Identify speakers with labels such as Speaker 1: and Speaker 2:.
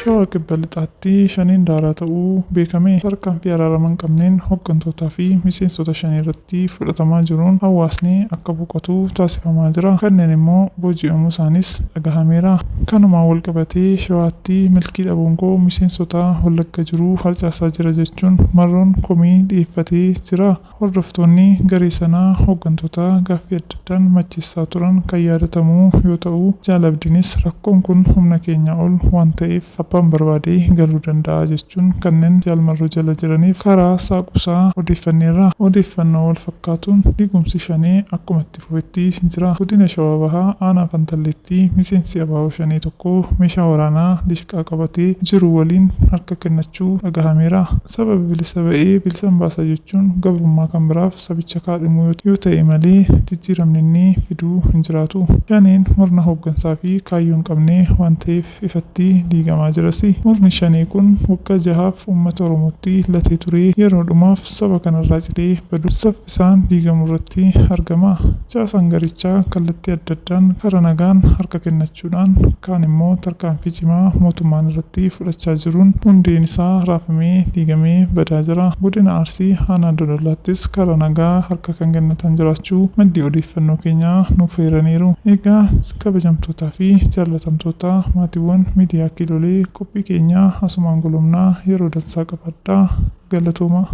Speaker 1: Shawaa Kibba Lixaatti Shaneen daaraa ta'uu beekame. Tarkaanfii araarama hin qabneen hoggantootaa fi miseensota Shanee irratti fudhatamaa jiruun hawaasni akka boqotu taasifamaa jira. Kanneen immoo booji'amuu isaaniis dhagahameera. Kanumaan walqabatee Shawaatti milkii dhabuun koo miseensota Wallagga jiruu harcaasaa jira jechuun Marroon komii dhiyeeffatee jira. Hordoftoonni garee sanaa hooggantoota gaaffii adda addaan macheessaa turan kan yaadatamu yoo ta'u, Jaal Abdiinis rakkoon kun humna keenyaa ol waan ta'eef abbaan barbaade galuu danda'a jechuun kanneen Jaal Marroo jala jiraniif karaa saaquusaa odeeffanneerra. Odeeffannoo wal fakkaatuun diigumsi Shanee akkuma itti fufetti jira. Godina Shawaa Bahaa Aanaa Fantalleetti miseensi abo Shanee tokko meeshaa waraanaa dishqaa qabatee jiru waliin harka kennachuu dhagahameera. Saba bilisa ba'ee bilisan baasa jechuun gabrummaa kan biraaf sabicha kaadhimuu yoo ta'e malee jijjiiramni inni fiduu hin jiraatu. Shaneen murna hooggansaa fi kaayyoo hin qabne waan ta'eef ifatti diigamaa jirasi. Murni Shanee kun waggaa jahaaf uummata Oromootti latee turee yeroo dhumaaf saba kanarraa citee baduuf saffisaan diigamuurratti argama. Caasaan garichaa kallattii adda addaan karaa nagaan harka kennachuudhaan kaan immoo tarkaanfii cimaa mootummaan irratti fudhachaa jiruun hundeen isaa raafamee diigamee badaa jira. Godina Arsii Aanaa Dodolaattis karaa nagaa harka kan kennatan jiraachuu maddi odeeffannoo keenyaa nuuf eeraniiru. Egaa kabajamtootaa fi jaallatamtoota maatiiwwan Miidiyaa Kiilolee qophii keenya asumaan golobnaa yeroo dansaa qabaadhaa. Galatoomaa.